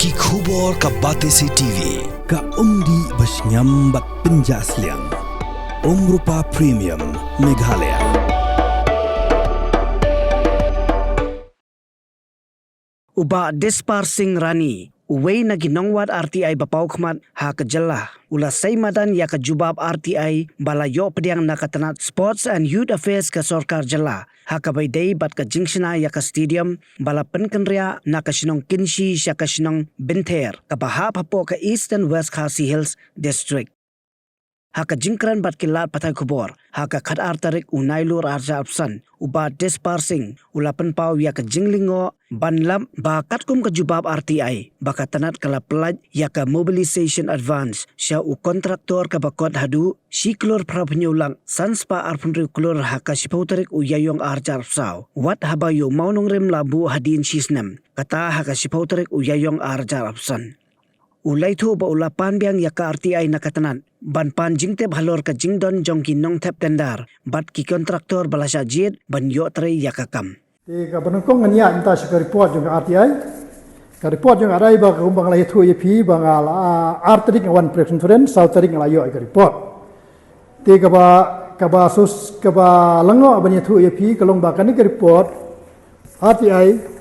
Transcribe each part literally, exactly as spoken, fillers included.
Ki khubor ka Batesi T V, ka umdih ba shngiam bad pynjah sliang. Umrupa Premium, Meghalaya. U Bah Dispar Singh Rani, uwei na ki nongwad R T I ba paw khmat ha ka jylla, u la sei madan ïa ka jubab R T I ba la ïoh pdiang na ka tnat Sports and Youth Affairs ka sorkar jylla, ha kaba ïadei bad ka jingshna ïa ka stadium ba la pynkynriah na ka shnong Kynshi sha ka shnong Bynther, kaba hap hapoh ka Eastern West Khasi Hills District. Ha ka jingkren bad ki lad pathai khubor ha ka khatar tarik u Nailur arhajar arphew san, u Bah Dispar Singh u la pynpaw ïa ka jinglyngngoh ban lap ba katkum ka jubab R T I ba ka tnat ka la pyllait ïa ka mobilisation advance sha u kontraktor kaba kot haduh shi klur phra phew hynñiew lak san spah arphew hynriew klur ha ka shiphew tarik u Ïaïong arhajar arphew saw, wat haba ïa u mawnongrim la buh hadien shi snem, kata ha ka shiphew tarik u Ïaïong arhajar arphew san. U la ïathuh ba u la pan biang ïa ka R T I na ka tnat ban pan jingtip halor ka jingdon jong ki nongthep tender bad ki kontraktor ba la shah jied ban ïoh trei ïa ka kam. Te kaba nyngkong ngan ïaid mynta sha ka report jong ka R T I. Ka report jong ka R T I ba kumba nga la ïathuh ïa phi ba nga la, ah, ar tarik nga wan press conference, saw tarik nga la ïoh ïa ka report. Te kaba, kaba sus, kaba lyngngoh ban ïathuh ïa phi ka long ba kane ka report R T I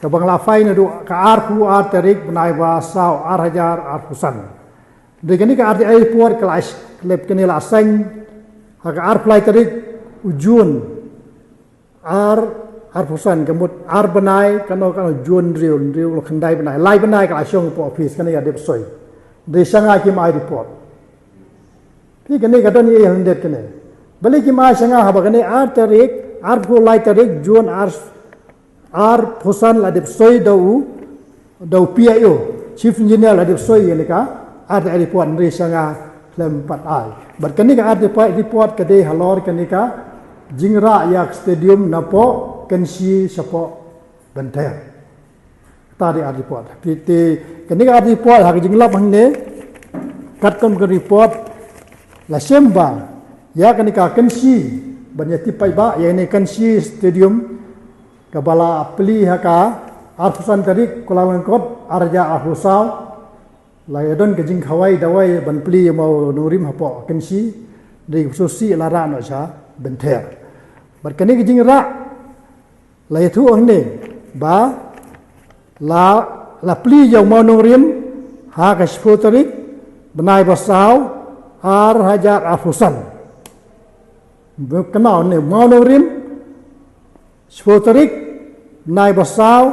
kaba nga la file naduh ka arphew ar tarik bnai ba saw arhajar arphew san. Dei kane ka R T I report ka la sh-, lep kane la sign ha ka arphew lai tarik u June ar, arphew san, ka mut ar bnai, kano kano June hynriew, hynriew khyndai bnai, lai bnai ka la shong hapoh office kane ka dep soi. Dei sha nga kim ai report. Phi kane ka don ïa i hyndet kane. Balei kim ai sha nga haba kane ar tarik, arphew lai tarik June ar, arphew san la dep soi da u, da u P I O, Chief Engineer la dep soi ïa kane ka R T I report, hynrei sha nga khlem pat ai. Bad kane ka R T I report ka dei halor kane ka jingrah ïa ka stadium napoh Kynshi shapoh Bynther. Kata dei R T I report. Te, te, kane ka R T I report ha ka jinglap hangne, katkum ka report la shem ba ïa kane ka Kynshi, ban ïa tip paidbah, ïa kane Kynshi Stadium kaba la plie ha ka arphew san tarik Kyllalyngkot arhajar arphew saw, la ïa don ka jingkhawai dawai ban plie ïa u mawnongrim hapoh Kynshi, dei ka shisha la rah noh sha Bynther. Bad kane ka jingrah la ïathuh hangne ba la, la plie ïa u mawnongrim ha ka shiphew tarik bnai ba saw arhajar arphew san. Kynmaw ne, mawnongrim, shiphew tarik bnai ba saw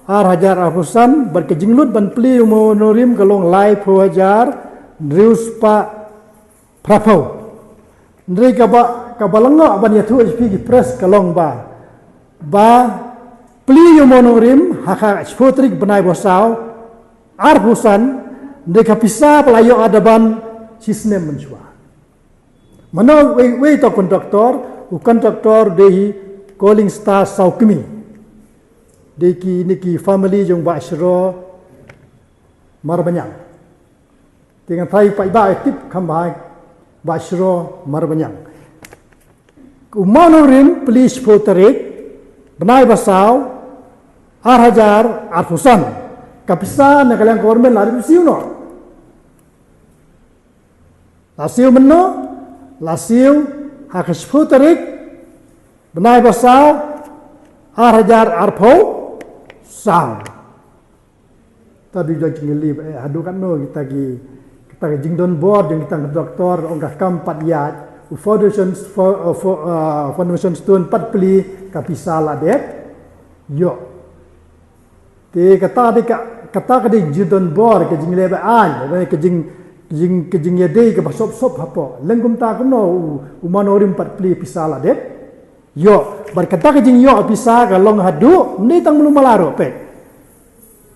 arhajar arphew san, bad ka jinglut ban plie ïa u mawnongrim ka long laiphew hajar hynriew spah phraphew. Hynrei kaba, kaba lyngngoh ban ïathuh ïa phi ki press ka long ba, ba plie ïa u mawnongrim ha ka shiphew tarik bnai ba saw arphew san, hynrei ka pisa ba la ïoh advance shi snem mynshuwa. Mano uwei, uwei uta u kontraktor, u kontraktor dei hi Calling Star Sawkmie. Dei kine ki family jong Bah Shro Marbaniang. Te ngan tharai paidbah ïa tip kham bha, Bah Shro Marbaniang. U mawnongrim plie shiphew tarik bnai ba saw arhajar arphew san. Ka pisa na ka liang government la dep siew noh. La siew mynno, la siew ha ka shiphew tarik bnai ba saw arhajar arphew saw. Ta dei jong ki ngi lip, eh, haduh katno kita ki, kita ki jingdon bor jong kita ki doktor, ong ka kam pat ïaid, u foundation, fo-, uh, fo-, uh, foundation stone pat plie, ka pisa la dep ïoh. Te kata dei ka, kata ka dei jingdon bor, ka jingleh ba-aiñ, ka jing, ka jing, ka jingïadei kaba sop sop hapoh. Leng kumta kumno u, u mawnongrim pat plie, pisa la dep ïoh. Bad kata ka jingïoh pisa ka long haduh, ym dei tang malu mala ruh peit.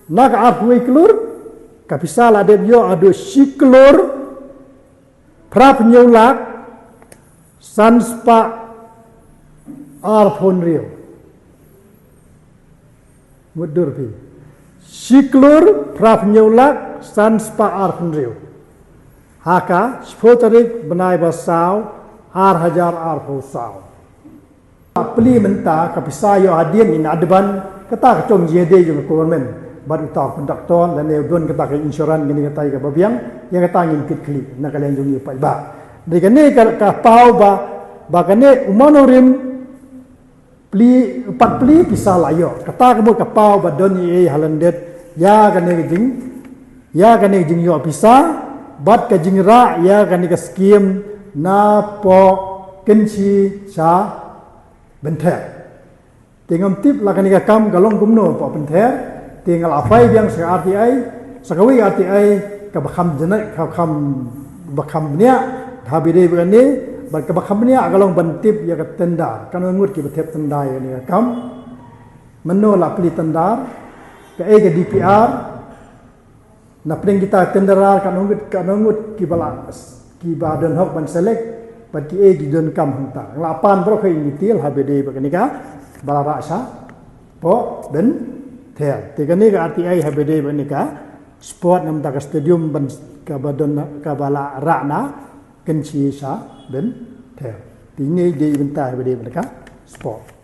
Na ka arphew wei klur, ka pisa la dep ïoh haduh shi klur phra phew hynñiew lak san spah arphew hynriew. Mutdur phi. Shi klur phra phew hynñiew lak san spah arphew hynriew. Ha ka shiphew tarik bnai ba saw arhajar arphew saw. Plie mynta, ka pisa ïoh hadien in advance, kata ka jong jingïadei jong ka government. bad uta u conductor lane u don kata ka insurance kane katai kaba biang, ïa kata ngin kit khlieh na ka liang jong ngi paidbah. Dei kane ka, ka paw ba, ba kane u Mawnongrim pli, pat pli pisa la ïoh. Kata ka mut ka paw ba don ei ei ha lyndet ïa kane ka jing, ïa kane ka jingïoh pisa bad ka jingrah ïa kane ka skim na poh Kynshi sha Bynther. Te ngam tip la kane ka kam ka long kumno poh Bynther. Te nga la phai biang sha ka R T I, sha kawei ka R T I kaba kham jngai, ka kham, ba kham bniah ha ba ïadei bad kane, bad kaba kham bniah ka long ban tip ïa ka tender, katno ngut kiba thep tender ïa kane ka kam, mano la plie tender, kaei ka D P R, na pdeng kita tenderer katno ngut, katno ngut kiba la, kiba don hok ban select, bad kiei ki donkam hangta. Nga la pan baroh in detail ha ba ïadei bad kane kaba la rah sha poh Bynther. Te kane ka R T I ha ba ïadei bad kane ka sport, namar ka stadium ban, kaba don, kaba la rah na Kynshi sha Bynther. Te ine i dei i bynta ha ba ïadei bad ka sport.